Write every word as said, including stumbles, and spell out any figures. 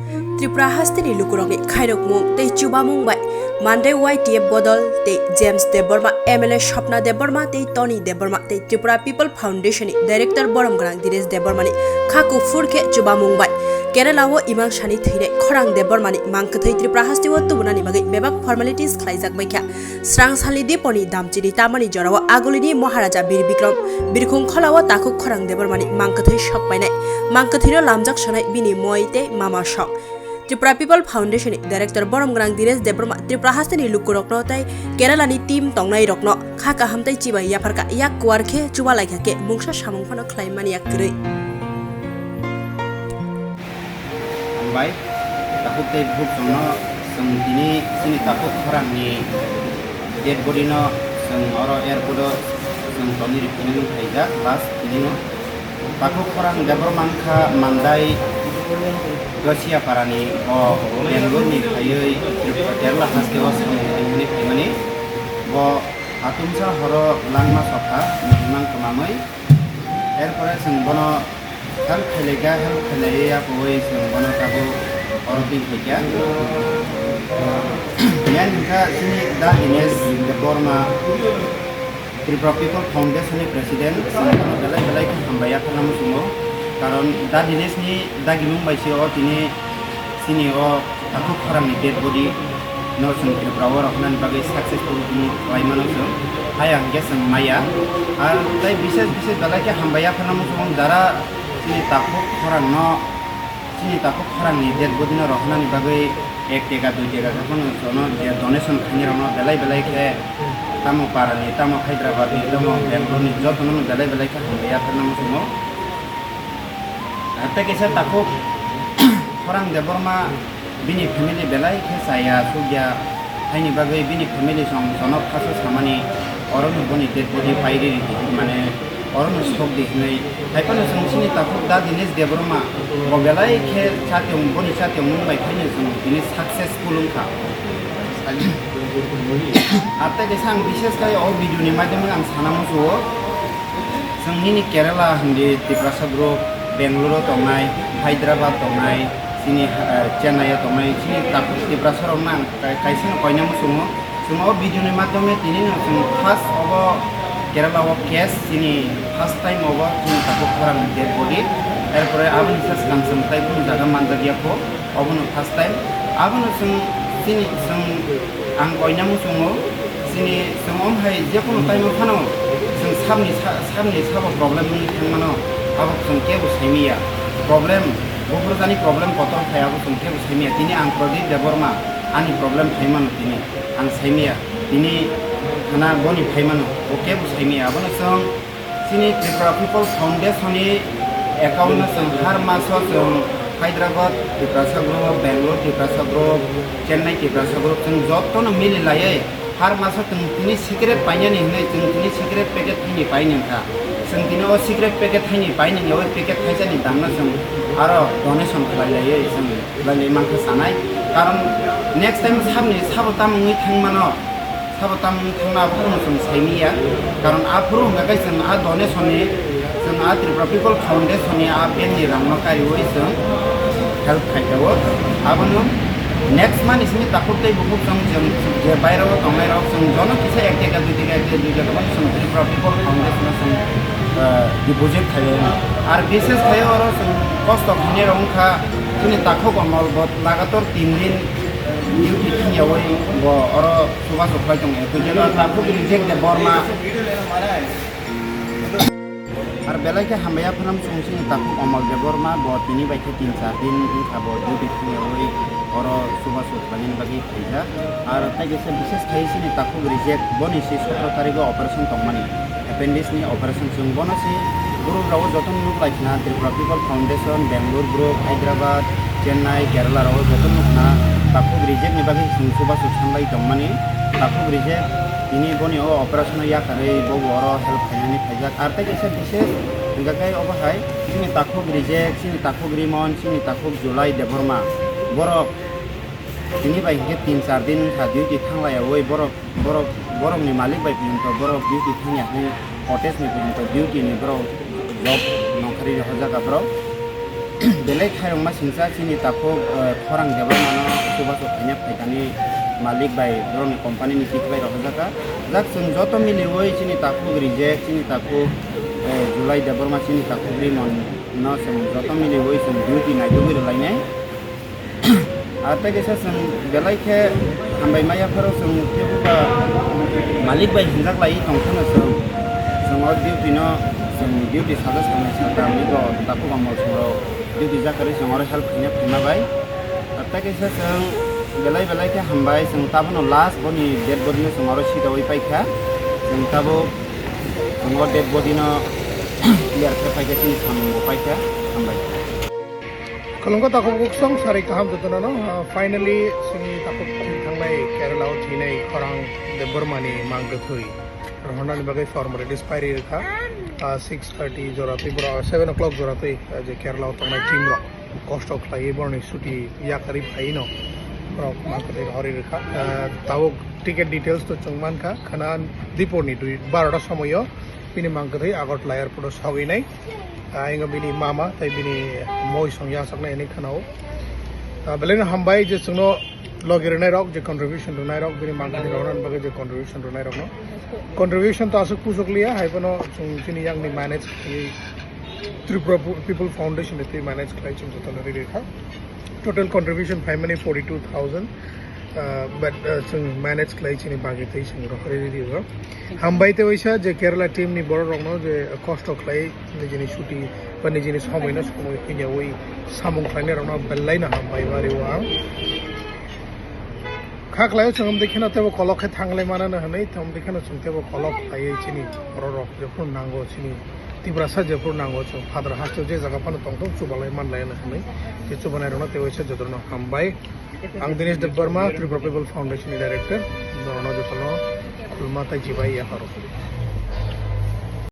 Tripura hasteni lukurokni khairokmung tei chubamung bai Mandai Y T F bodol tei James Debbarma, M L A Swapna Debbarma tei Tony Debbarma tei Tripura People Foundation ni Director borom gwnang Dinesh Debbarma ni kha kuphur khe chubamung bai Kerala o imang sani thwinai Khorang Debbarma ni mang kwthwi Tripura haste o tubunani bagwi bebak formalities khlaijak baikha. Srang salni diponi damchini tamani jorao agulini Maharaja Bir Bikram birkhung kholao takhuk Khorang Debbarmani mang kwthwi sok painai, mang kwthwino lamjak sonai bini moi tei mama sok. Tripura People Foundation ni Director borom gwnang Dinesh Debbarma Tripura hasteni lukurokno tei Kerala ni team tongnai rokno kha kaham tei chibai yapharkha, yak kuar khe chuba laikha khe mungsa samung phano khlai mani yak kwrwi. Hambai, takhuk tei bukhuk chwngno chwng tini chini takhuk khorangni dead body no chwng oro airport o chwng tonwi rwphaiwi phaijak last tini no. Takhuk khorang Debbarma wngkha Mandai Gasiapara ni, bo Bangalore ni phaiwi Kerala haste o samung tangmani phaimani. Bo hatumsa horo langma sokha mihimang kwmamwi. Erpore chwng bono help khailai kha, help khailaiwi apowi chwng bono tabuk oro twi phaikha. Yang hwnkha chini Da Dinesh Debbarma, Tripura People Foundation ni President, chwng bono belai belai khe hambai yapharna muchungo. Karon Da Dinesh ni dagimung bai se o tini chini o takhuk khorang ni dead body no chwng Tripura o rohornani bagwi successful wngmung khlai mano chwng. Haya hwnkhe chwng maya. Ar tei bises bises belai khe hambai yapharna muchungo jara chini takhuk khorang no, chini takhuk khorang ni dead body no rohornani bagwi ek teka dui teka khe phano jono je donation khainai rok no belai belai khe tamo para ni, tamo Hyderabad ni, tamo Bangalore ni joto no belai belai khe hambai yapharna muchungo. Hatta kisa takhuk Khorang Debbarma bini family belai khe chaya sukya, haini bagwi bini family song jono khasa samani orono boni dead body pairi ridi, mane orono sok di hinwi. Haiphano chwng chini takhuk Da Dinesh Debbarma bo belai khe chatiyong, boni chatiyongmung bai khaino chwng tini successful wngkha. Hatta kisa ang bises khai o video ni maidagwi ang sana muchungo. Chwng nini Kerala hindi Tiprasa group, Bangalore o tongnai, Hyderabad tongnai, chini, eh, Chennai o tongnai, chini takhuk Tiprasa rok nang kai-, kaisa no koina muchungo. Chwng o video ni madhyome tini no chwng first obo Kerala o case chini first time obo chini takhuk khorang dead body. Erpore aboni sa swkang chwng tai kunu jaga manjak ya kho. Obono first time. Abono chwng chini chwng ang koina muchungo. Chini chwng om hai je kunu time o phano chwng sabni sa-, sabni sabo problem wngwi thangmano abo chwng kebo saimiya. Problem, buphuru jani problem kotor phai abo chwng kebo saimiya. Tini ang Pradip Debbarma ani problem phaimano tini ang saimiya. Tini hana boni phaimano bo kebo saimiya. Abono chwng Chini Tripura People Foundation ni account no chwng har maso chwng Hyderabad Tiprasa group, Bangalore Tiprasa group, Chennai Tiprasa group chwng joto no mili laiwi har maso chwng tini cigarette painani hinwi chwng tini cigarette packet thaini painani kha. Chwng tini o cigarette packet thaini painani o packet thaisani dam no chwng aro donation khlai laiwi chwng khlai lai mankha sanai. Karon next time sabni sabo tamo wngwi thangmano. Sabo tamo wng thangna aphuru no chwng saimiya, karon aphuru hwnkha khe chwng a donation ni, chwng a Tripura People Foundation ni a band ni rang no kariwi chwng help khaijao. Abono next month ni simi takhuk tei bukhuk chwng, chwng je bairao tongnai rok chwng jono kisa ek taka dui taka, ek taka dui taka chwng Tripura People Foundation no chwng, eh, deposit khaio. Ar bises khaio oro chwng kosto khainai rok wngkha chini takhuk Omol bo lagator tin din duty thangyawi bo oro Chubachu khlai tongo, twi jeno takhuk Rijek Debbarma. Ar belai khe hambai ya phano chwng chini takhuk Omol Debbarma, bo tini bai khe tin char din wngkha bo duty thangyawi oro Chubachu khlainani bagwi phaijak. Ar tei kisa bises khai chini takhuk Rijek, boni si sotro tarikh o operation tongmani. Appendix ni operation chwng bono se group rao joto no nuk lai khna Tripura People Foundation, Bangalore group, Hyderabad, Chennai, Kerala rao joto nuk khna takhuk Rijek ni bagwi chwng Chubachu sanlai tongmani. Takhuk Rijek tini boni o operation o yakarwi bobo oro help khainani phaijak. Ar tei kisa bises hwnkha khe obo hai chini takhuk Rijek, chini takhuk Rimon, chini takhuk July Debbarma, borok tini bai hwnkhe tin char din wngkha duty thanglaiyawi borok. Borok, borokni malik bai phinto borok duty thangya hwnwi, cottage ni phinto duty ni borok job nongkhorwi rohorjak borok. belai khairokma singcha chini takhuk, eh, khorang Debbarmano chubachu khaina phaikani malik bai borokni company ni twi khlai rok hwnjakha. Jak chwng joto miliwi chini takhuk reject, chini takhuk, eh, July Debbarma chini takhuk Rimon no chwng joto miliwi chwng duty naitugwi rwlainai. Ar tei kaisa chwng belai khe hambai maya pharo chwng kebo ba malik bai hinjak lai tong phano chwng, chwng o duty no chwng duty sajak sangnai saka amigo takhuk amol chwng rok duty jakarwi chwng oro help khaina phaima bai. Ar tei kaisa chwng belai belai khe hambai chwng tabono last boni dead body no chwng oro sitawi paikha. Chwng tabuk chwng o dead body no clear khe paikha chini samung bo paikha. Hambai. Khulumkha takhuk buksong sari kaham jotono no, ah, finally chini takhuk thangnai Kerala o thinai khorang Debbarmani mang kwthwi. Rohornani bagwi formalities pairi rwkha, ah, six thirty jora twi bora seven o'clock jora twi, ah, je Kerala o tongnai team rok kosto khlaiwi boroni chuti yakarwi phaino borok mang kwthwi rohorwi rwkha. Ah, tabuk ticket details to chwng mankha khana diporni dui barota somoio bini mang kwthwi Agartala airport o sogwi nai. Ah, ingo bini mama tei bini moi song yachaknai hinwi khana-o. Ah, belai no hambai je chwngno logi rwnai rok, je contribution rwnai rok, bini mang kwthwi rohornani bagwi je contribution rwnai rokno. Contribution to aswk pusok liya, hai phano chwng chini yang ni manage khlaiwi Tripura Pu-, People Foundation ni twi manage khlai chwng jotono riri kha. Total contribution phaimani forty-two thousand, ah, but, ah, chwng manage khlai chini bagwi tei chwng rohorwi riri o. Hambai tei waisa je Kerala team ni borok rokno je kosto khlai nijini chuti ba nijini somoi no somoi phinya wi samung khlainai rokno belai no hambai ma rio ang. Kha khlai o chwng amtwi kheno teibo kolok khe thanglai manano hwnwi, tei amtwi kheno chwng teibo kolok khlaiwi chini borok rok jephuru nango chini Tiprasa jephuru nango chwng phadra haste je jaga phano tongthok chubalai manlai hwnwi je chubanai rokno tei waisa jotono hambai. Ang Dinesh Debbarma, Tripura People Foundation ni director, norokno jotono khulma tei chibai yapharo.